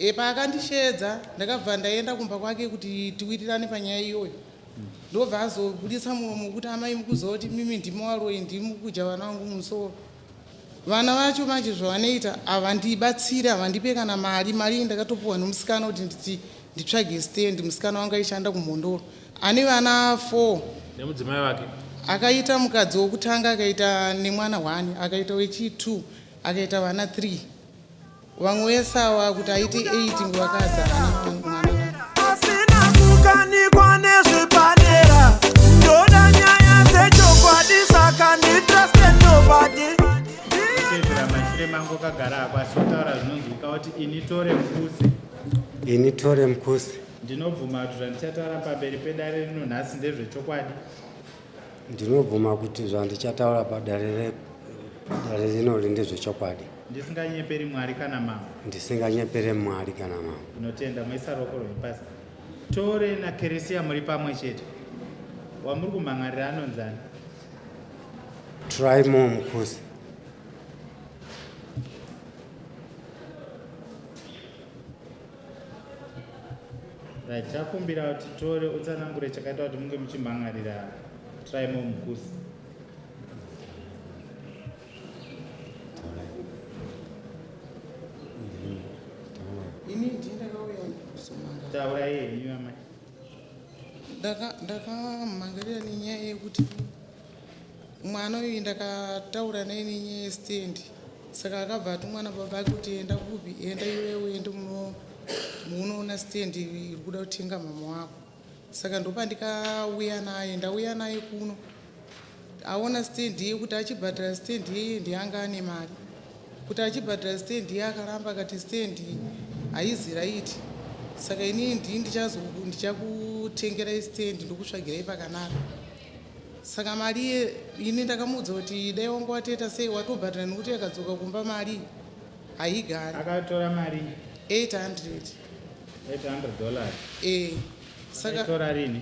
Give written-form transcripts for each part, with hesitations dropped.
E, paakandisheedza ndakabva ndaenda kumba kwake kuti tiwirirane panyaya iyoyo. Ndobva azobudisa muromo kuti amai mukuziva kuti mimi ndimi waroyi ndimi kudya vana vangu musoro. Vana vacho manje zvavanoita havandibatsiri havandipe kana mari. Mari iyi ndakatopiwa nemusikana kuti nditi nditsvage stand. Musikana wangu aishanda kuMhondoro ane vana 4. Nemudzimai wake. Akaita mukadzi wokutanga akaita nemwana one akaita wechi 2 akaita vana 3. Vamwe vese ava kuti aite 8 nguvakadzi haana mwana navo. Asina kukanikwa nezvepadera ndoda nyaya dzechokwadi saka nditruste nobody. Teedzera mashure mangu wakagara hako asi wotaura zvinonzwika woti ini Tore Mkusi. Ini Tore Mkusi. Ndinobvuma kuti zvandichataura pamberi pedare rino nhasi ndezvechokwadi. Ndinobvuma kuti zvandichataura padare padare rino ndezvechokwadi. Ndisinganyeperi Mwari kana mambo. Ndisinganyepere Mwari kana mambo. Ndinotenda moisa ruoko rwenyu pasi. Tore naKeresiya muri pamwe chete. Wamuri kumhan'arira anonzani? Trymore Mkusi. Right, takumbira kuti Tore utsanangure chakaita kuti munge muchimhan'arira Trymore Mkusi. Ini ndini ndakauya kuzomangara. Taurai henyu amai. Ndakamhangarira nenyaya yekuti mwana uyu ndakataura naye nenyaya yestendi saka akabva atumwa nababa ake kuti enda kupi enda iwewe uende munoona stendi iri kuda kutenga mama wako. Saka ndopandikauya naye ndauya naye kuno aona stand iye kuti achibhadhara stand iye ndiye anga ane mari kuti achibhadhara stand iye akaramba akati stand haizi right saka inini ndii ndichakutengerai stand ndokutsvagirai pakanaka saka mari iye ini ndakamuudza kuti dai wanga watoita sei watobhadhara nekuti yakadzoka kumba mari haigari. Akatora mari 800. 800 dollars. Eh. Saka Tora rini?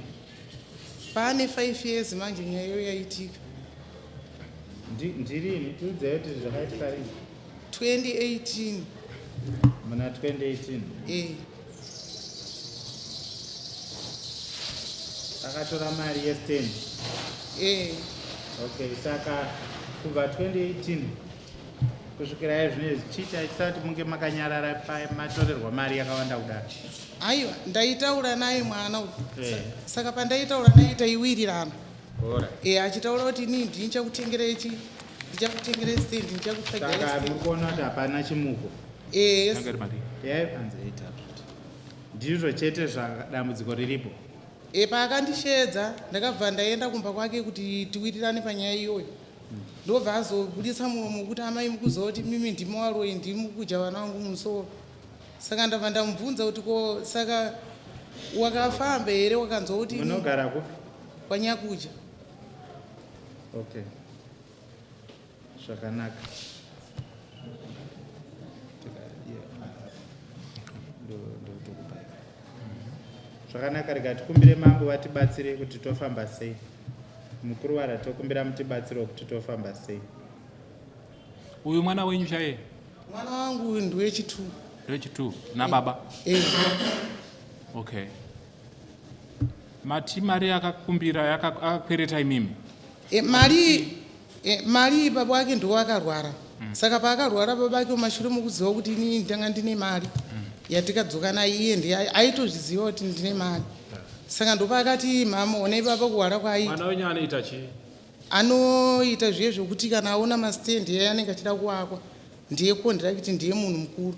Pane 5 years manje nyaya iyoyo yaitika. Ndirini? Tiudzei kuti zvakaitika rini? 2018. Muna 2018. Eh. Akatora mari yestand. Eh. Okay, saka kubva 2018 kusvikira iye zvino izvi chii chaitisa kuti munge makanyarara pamatorerwa mari yakawanda kudaro? Aiwa, ndaitaura naye mwana uyu. Eh. Saka pandaitaura naye taiwirirana. Alright. Eh, achitaura kuti inini ndini ndichakutengera ichi, ndichakutengera stand, ndichakutsvagira Saka stand. muri kuona kuti hapana chimuko. Eh, yes. Yanga iri mari. Yaipanzi 800. Ndizvo chete zvadambudziko riripo. E, paakandisheedza ndakabva ndaenda kumba kwake kuti tiwirirane panyaya iyoyo. Ndobva azobudisa muromo kuti amai mukuziva kuti mimi ndimi waroyi ndimi kudya vana vangu musoro. Saka ndabva ndamubvunza kuti ko saka wakafamba here wakanzwa kuti Munogara kupi? KwaNyakudya. Okay. Zvakanaka. Zvakanaka rega tikumbire mambo vatibatsire kuti tofamba sei. Mukuru wara tokumbira mutibatsire kuti tofamba sei. Uyu mwana wenyu chaiye? Mwana wangu uyu ndiwechi2. Ndiwechi2 nababa? Eh. Okay. Mati mari akakumbira akakwereta imimi? E, mari e, mari baba wake ndiwo akarwara mm. Saka paakarwara baba ake mumashure mokuziva kuti inini ndanga ndine mari mm. yatikadzoka naye iye ndiye aitozviziva kuti ndine mari saka ndopaakati mama onai baba kuhwara kwaaita. Mwana wenyu anoita chii? Anoita zviye zvokuti kana aona mastand yaye anenge achida kuakwa ndiye kondirakiti ndiye munhu mukuru.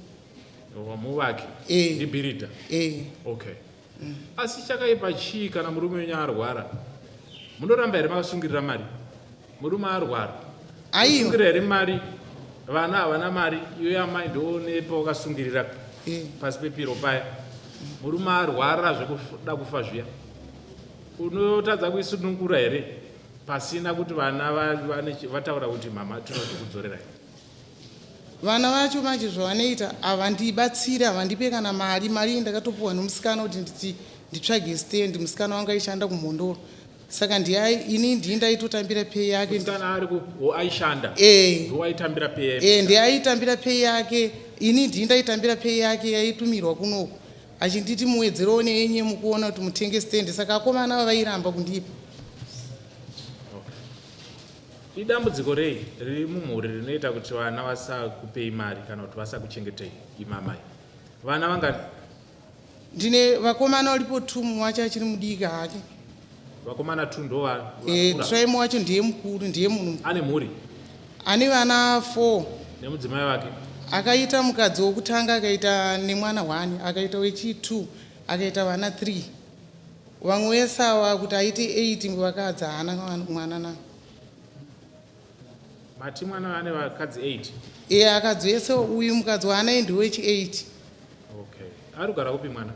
Muvaki? Eh. Ndibhiridha? Eh. Okay. Asi chakaipa chii kana murume wenyu arwara? Munoramba here makasungirira mari? Murume arwara. Aiwa. Sungirira here mari? Vana havana mari, iwe amai ndoone pawakasungirira Eh. pasi pepiro paya. Murume arwara zvekuda kufa zviya. Unotadza kuisunungura here pasina kuti vana vataura kuti mama tinozokudzorera? Vana vacho manje zvavanoita havandibatsiri havandipe kana mari. Mari iyi ndakatopiwa nemusikana kuti nditi nditsvage stand. Musikana wangu aishanda kuMhondoro. Saka ndiye ini ndii ndaitotambira pay yake. Musikana ari aishanda? Eh. Ndowaitambira pay? E, ndiye aitambira pay yake. Ini ndii ndaitambira pay yake yaitumirwa kunoku, achinditi muwedzerewo neyenye mukuona kuti mutenge stand. Saka akomana ava vairamba kundipa. Idambudziko rei riri mumhuri rinoita kuti vana vasakupei mari kana kuti vasakuchengetei imamai? Vana vangani? Ndine vakomana varipo two, mumwe wacho achiri mudiki hake. Vakomana two ndo E, vakura? Trime wacho ndiye mukuru, ndiye munhu. Ane mhuri? Ane vana four. Nemudzimai wake? Akaita mukadzi wokutanga, akaita nemwana one, akaita wechi2, akaita vana 3. Vamwe vese ava kuti aite 8 vakadzi, haana mwana na. Mati mwana ane vakadzi 8? E, akadzi wese. Uyu mukadzi waanaye ndewechi8. Okay, ari kugara kupi mwana?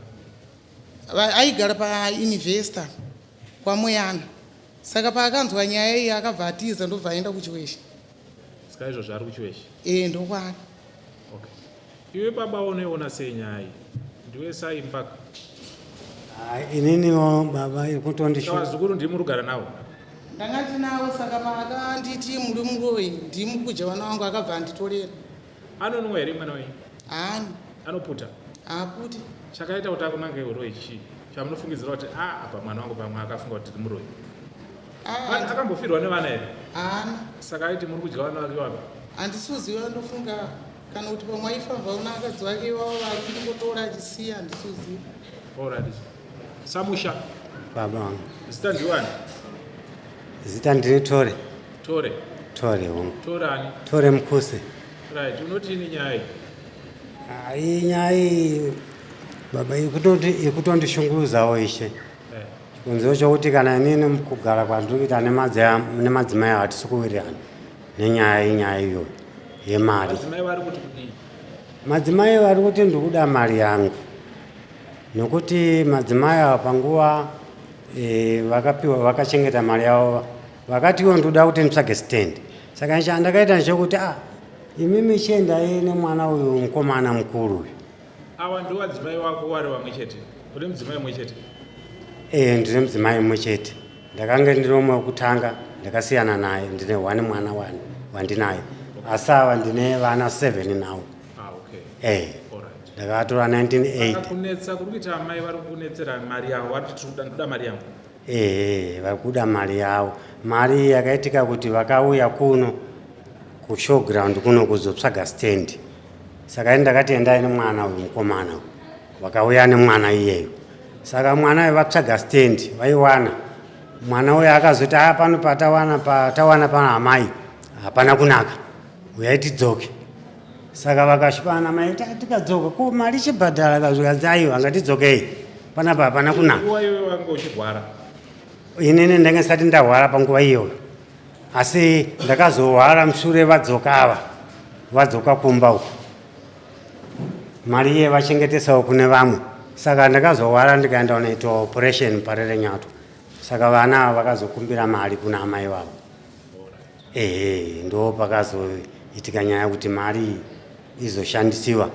Aigara painivhesta kwaMoyana. Saka paakanzwa nyaya iyi akabva atiza, ndobva aenda kuChiweshe. Saka izvozvo ari kuChiweshe? E, ndokwaari. Okay, iwe baba unoiona sei nyaya iyi? Ndiwe saimbaka. Ininiwo baba iri kutondishu. Vazukuru ndimi muri kugara navo? Ndanga ndinawo. Saka paakanditi muri muroyi, ndimi kudya vana vangu, akabva anditorera. Anonwa here mwana wenyu? Haani. Anoputa? Haaputi. Chakaita kuti akunange uroyi chii, chamunofungidzira kuti a apa mwana wangu pamwe akafunga kuti ndiri muroyi? Akambofirwa nevana here? Haana. Saka aiti muri kudya vana vake wapi? Handisuziva. Ndofunga kana kuti pamwe aifamba una akadzi wake ivavo vari kungotora achisiya, handisuziva. Alright, samusha. Baba wangu. Zita ndiwani? Zita ndini Tore. Tore? Tore, hongu. Tore ani? Tore Mukuse. Right, unotini nyaya iyi? Iyi nyaya iyi baba ikutondishunguruzawo ishe. Chikonzero chokuti kana inini kugara kwandiri kuita nemadzimai hatisi kuwirirana nenyaya inyaya iyoyo yemari. Madzimai vari kuti kudii? Madzimai vari kuti ndikuda mari yangu, nokuti madzimai ava panguva vakapiwa, vakachengeta mari yavo, vakati iwo ndikuda kuti nditsvage stand. Saka chandakaita ndechekuti a imimi chiendai nemwana uyu mukomana mukuru uyu. Ava ndo vadzimai vako vari vamwe chete? Une mudzimai mumwe chete? E, ndine mudzimai mumwe chete. Ndakange ndiri umwe wekutanga, ndakasiyana naye. Ndine one mwana wani wandinaye, asi ava ndine vana 7 nawo. Ah, okay. E. Alright. Ndakatora 1980. Saka kunetsa kuri kuita amai, vari kunetsera mari yavo, vari kuti ndoda mari yangu. Ehe, vari kuda mari yavo. Mari iyi yakaitika kuti vakauya kuno kushowground kuno kuzotsvaga stand. Saka ini ndakati endai nemwana uyu mukomana uyu. Vakauya nemwana iyeyo. Saka mwana uyu vatsvaga stand, vaiwana. Mwana uyu akazoti a pano patawana pana amai hapana kunaka, uyai tidzoke. Saka vakashipana mai, tikadzoka ko mari chibhadhara kazvikanzi aiwa, ngatidzokei, panapa hapana kunaka. Nguva iyoyo wanga uchirwara? Inini ndenge ndisati ndahwara panguva iyoyo, asi ndakazohwara mushure vadzoka ava, vadzoka kumba uku, mari iye vachengetesawo kune vamwe. Saka ndakazohwara, ndikaenda kunoitwa operation paRerenyatwa. Saka vana ava vakazokumbira mari kuna amai vavo. Ehe, ndo pakazoitika nyaya yekuti mari iyi izoshandisiwa.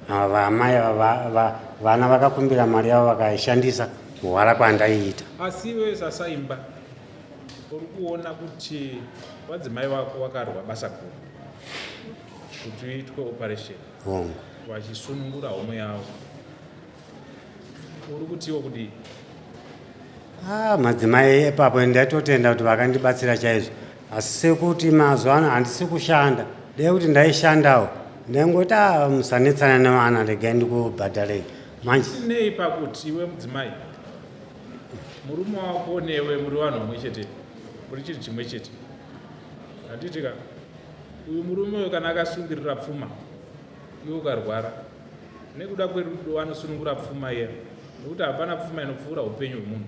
Ava amai ava vana vakakumbira mari yavo, vakaishandisa kuhwara kwandaiita. Asi iwe sasaimba uri kuona kuti vadzimai vako vakarwa basa guru kuti uitwe operation? Hongu. Vachisunungura homwe yavo, uri kutiwo kudii? Ah, madzimai epapo ndaitotenda kuti vakandibatsira chaizvo, asi sekuti mazuva ano handisi kushanda. Dai kuti ndaishandawo ndaingoti a musanetsana nevana, regai ndikubhadharei manje. Nei pakuti iwe mudzimai, murume wako newe muri vanhu vamwe chete, muri chinhu chimwe chete, handiti ka? Uyu murume uyu kana akasungirira pfuma, iwe ukarwara, nekuda kwerudo anosunungura pfuma iya, nekuti hapana pfuma inopfuura upenyu hwemunhu,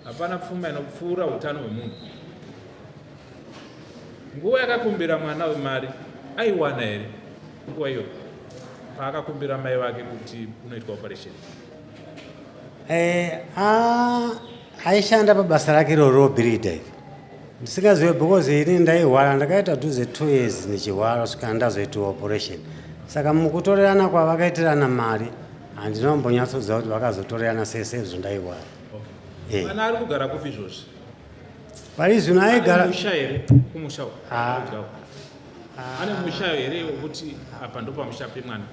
hapana pfuma inopfuura utano hwemunhu. Nguva yakakumbira mwana wemari aiwana here nguva iyoyo paakakumbira mai vake kuti unoitwa operation? Aishanda pabasa rake iroro bhiridha iri, ndisingazive, because ini ndaihwara. Ndakaita dhuze 2 years ndichihwara kusvika ndazoitiwa operation. Saka mukutorerana kwavakaitirana mari handinombonyatsoziva kuti vakazotorerana sei, sezvo ndaihwara. Eh. Mwana ari kugara kupi izvozvi? Pari zvino aigara musha here kumusha uku? Ah. Kudya uku. Ane musha here wekuti apa ndopamusha pemwana?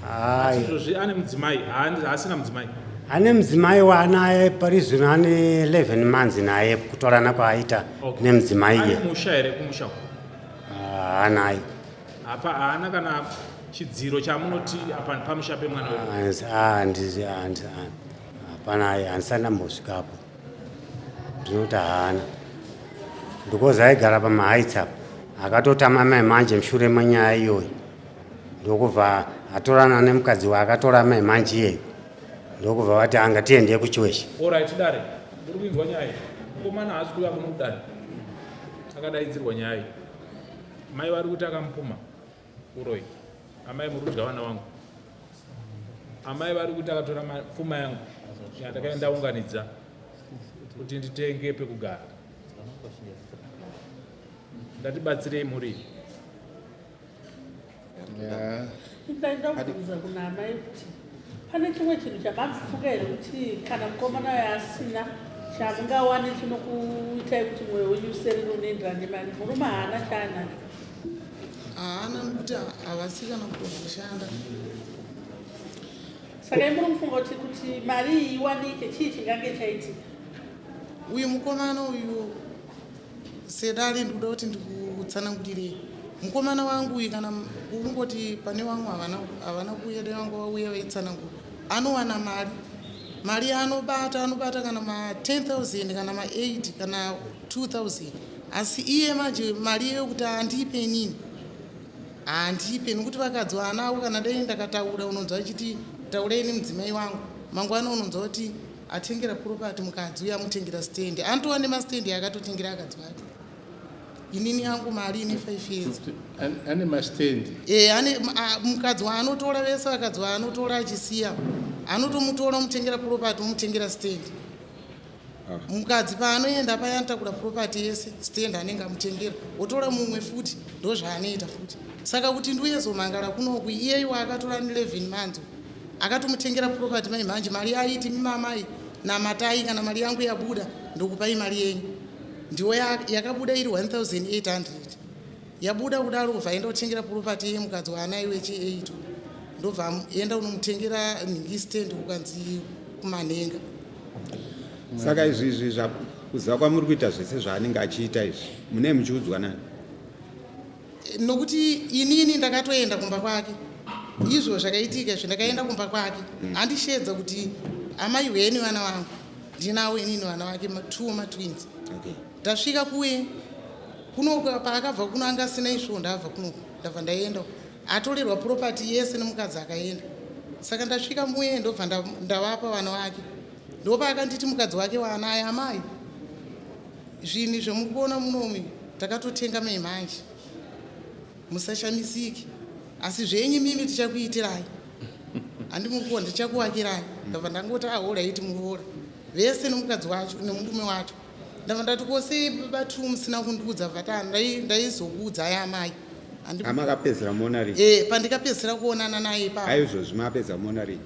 Hai. Izvozvi ane mudzimai, haasina mudzimai. Ane mudzimai waanaye pari zvino, ane 11 months naye kutorana kwaaita nemudzimai Ane iye. musha here kumusha uku? Haanaye. Apa haana kana chidziro chamunoti apa pamusha pemwana wedu. Hapana, handisati ndambosvikapo. Ndinoti haana, because aigara pamaHeights apa, akatotama mai manje mushure menyaya iyoyi, ndokubva atorana nemukadzi waakatora mai manje iyeyo, ndokubva vati angatiende kuChiweshe. Alright, dare, ndiri kuinzwa nyaya iyi. Mukomana haasi kuuya kuno kudare, akadaidzirwa nyaya iyi. Mai vari kuti akamupuma uroyi. Amai, muri kudya vana vangu. Amai vari kuti akatora pfuma yangu yandakaenda ndaunganidza kuti nditenge pekugara. Ndatibatsirei mhuri iyi. Ndaida kubvunza kuna amai kuti pane chimwe chinhu chamakufunga here kuti kana mukomana uyo asina chamungawane chinokuitai kuti mwoyo wenyu userere unoenderana nemari? Murume haana chaanacho. Haana, nokuti havasi kana kutomboshanda. Saka imuri kufunga kuti mari iyi iwanike, chii chingange chaitika? Uyu mukomana uyu, sedare, ndikuda kuti ndikutsanangurirei mukomana wangu uyu. Kana kungoti pane vamwe havana kuuya, dai vanga vauya vaitsanangura. Anowana mari, mari yaanobata, anobata kana ma10 000, kana ma8, kana 2000, asi iye manje mari iyoyo kuti andipe inini, handipe, nokuti vakadzi vanavo, kana dai ndakataura, unonzwa achiti taurai nemudzimai wangu. Mangwana unonzwa kuti atengera property mukadzi uyo, amutengera stand, anotova nemastendi akatotengera akadzi vake. Inini yangu mari ine 5 years. Ane mastendi? E, ane mukadzi waanotora, vese vakadzi waanotora achisiya, anotomutora, omutengera property, omutengera stand. Mukadzi paanoenda paya, anotakura property yese, stand anenge amutengera, wotora mumwe futi. Ndo zvaanoita futi. Saka kuti ndiuyezomangara kunoku, iyeyo akatora 11 months akatomutengera property mai mhanje, mari aiti mimamai namatai, kana mari yangu yabuda ndokupai mari yenyu. Ndiwo yakabuda iri 1800. Yabuda kudaro, kubva aenda kutengera property yemukadzi waanaye wechi8, ndobva enda unomutengera nhingi stand, kukanzi kumanhenga. Saka izvi kuziva kwamuri kuita zvese zvaanenge achiita izvi, mune muchiudzwa nani? Nokuti inini ndakatoenda kumba kwake. Izvo zvakaitika izvo, ndakaenda kumba kwake, andishedza kuti amai hweni vana vangu ndinawo inini, vana vake two matwins. Ndasvika kuye kunoku, paakabva kuno anga asina isvo. Ndabva kunoku, ndabva ndaenda, atorerwa property yese nemukadzi akaenda. Saka ndasvika muye, ndobva ndavapa vana vake. Ndopaakanditi mukadzi wake waanaye, amai, zvinhu zvemuri kuona munomu takatotenga mai manje, musashamisiki, asi zvenyu mimi tichakuitirai, handimukuwa, ndichakuwakirai. Ndabva ndangoti alright, muroora vese nemukadzi wacho nemurume wacho. Ndabva ndati kose batu musina kundiudza, vata ndaizokuudzai amai. Amakapedzera muona rini? E, pandikapedzisira kuonana naye ipapo. Aizvozvi mapedza muona rini?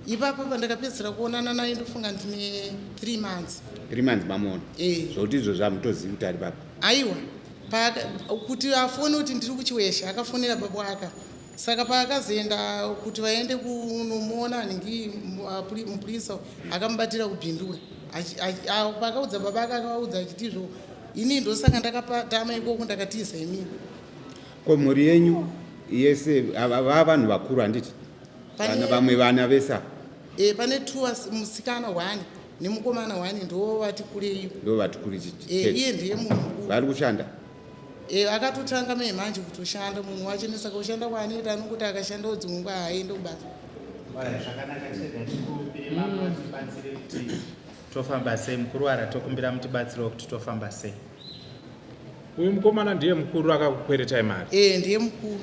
Ipapo pandakapedzisira kuonana naye, ndofunga ndine 3 months. 3 months mamuona? E. Zvokuti izvozvi hamutozivi kuti ari papo? Aiwa, kuti afone kuti ndiri kuChiwesha, akafonera baba aka. Saka paakazoenda kuti vaende kunomuona nhingi, mupurisa akamubatira kuBindura. Paakaudza baba ake, akavaudza achitizvo ini ndosaka ndakatama ikoko, ndakatiza imini. Ko mhuri yenyu yese vava vanhu vakuru, handiti? Vana, vamwe vana vese ava? E, pane two, musikana one nemukomana one, ndo vati kurei. Ndo vati kuri? E, iye ndiye munhu mukuru. Vari kushanda? E, akatotanga mai manje kutoshanda mumwe wacho, nesaka kushanda kwaanoita, anongoti akashandawo dzimwe nguva haaende kubasa. Zvakanaka, chega tikumbire mambo vatibatsire kuti tofamba sei. Mukuru wara, tokumbira mutibatsirewo kuti tofamba sei. Uyu mukomana ndiye mukuru akakukweretai mari? E, ndiye mukuru.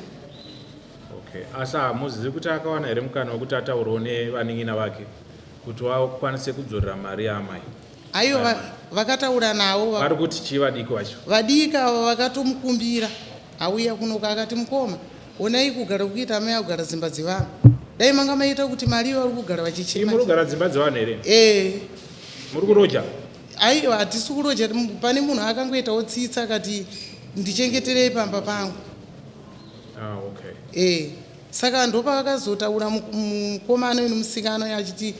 Okay, asi hamuzivi kuti akawana here mukana wekuti ataurewo nevanin'ina vake kuti vakwanise kudzorera mari yaamai? Aiwa, vakataura navo. Vari kuti chii vadiki vacho? Vadiki ava vakatomukumbira auya kunoka, akati mukoma, onai kugara kuita amai akugara dzimba dzevanhu, dai manga maita kuti mari iyo vari kugara vachichema. Imi muri kugara dzimba dzevanhu here? E. Muri kuroja? Aiwa, hatisi kuroja. Pane munhu akangoitawo tsitsi akati ndichengeterei pamba pangu. Ah, okay. E, saka ndopavakazotaura mukomana uyu nemusikana uyu achiti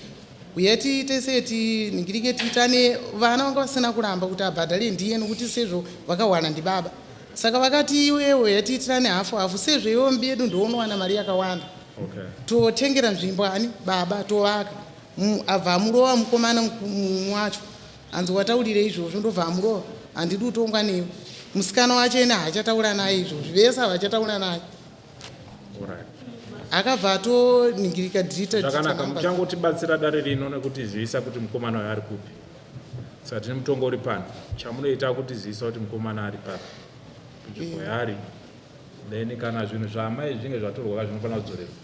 uya tiite sei, tinhingirike, tiitane vana. Vanga vasina kuramba kuti abhadhare ndiye, nokuti sezvo vakawana ndibaba. Saka vakati iwewe yatiitirane hafu hafu, sezvo iwe yedu ndounowana mari yakawanda. Totengera nzvimbo ani baba, tovaka. Abva amurova mukomana mumwe wacho, hanzi wataurire izvozvo, ndobva amurova, handidi kutongwa newe. Musikana wacho ene haachataura naye izvozvi, vese havachataura naye. Akabva atoningirika dhita. Zvakanaka, muchangotibatsira dare rino nekutizivisa kuti mukomana uyu ari kupi. Saka tine mutongo uri pano. Chamunoita kutizivisa kuti mukomana ari papi, nzvimbo yaari, then kana zvinhu zvaamai zvinge zvatorwa zvinofanira kudzorerwa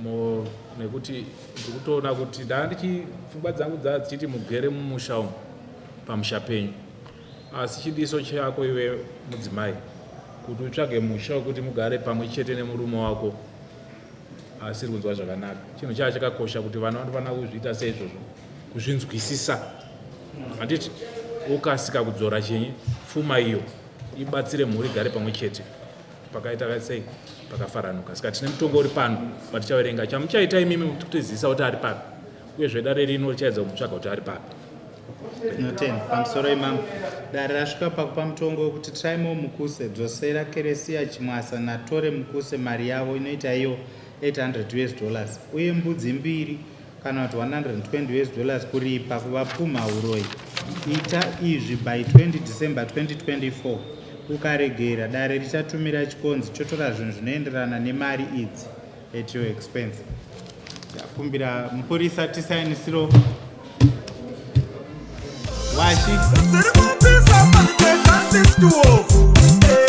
mo, nekuti ndiri kutoona kuti ndaa ndichi pfungwa dzangu dzaa dzichiti mugere mumusha umu, pamusha penyu, asi chidiso chako iwe mudzimai kuti utsvage musha wekuti mugare pamwe chete nemurume wako asiri kunzwa zvakanaka. Chinhu chaa chakakosha kuti vana vanofanira kuzviita seizvozvo, kuzvinzwisisa, handiti? Wokasika kudzora chenyi pfuma iyo ibatsire mhuri igare pamwe chete pakaita sei, pakafaranuka. Saka tine mutongo uri pano patichaverenga. Chamuchaita imimi kutizivisa kuti ari papi, uyezve dare rino richaedza kumutsvaga kuti ari papi. Tinotenda. Pamusoro imambo, dare rasvika pakupa mutongo wekuti Trimo Mukuse dzosera Keresia Chimwasa naTore Mukuse mari yavo inoita iyo 800 US dollars uye mbudzi mbiri kana kuti 120 US dollars kuripa kuvapumha uroyi. Ita izvi by 20 December 2024. Ukaregera, dare richatumira chikonzi chotora zvinhu zvinoenderana nemari idzi at your expense. Takumbira mupurisa tisainisiro washi. Dziri kupisa panze 612.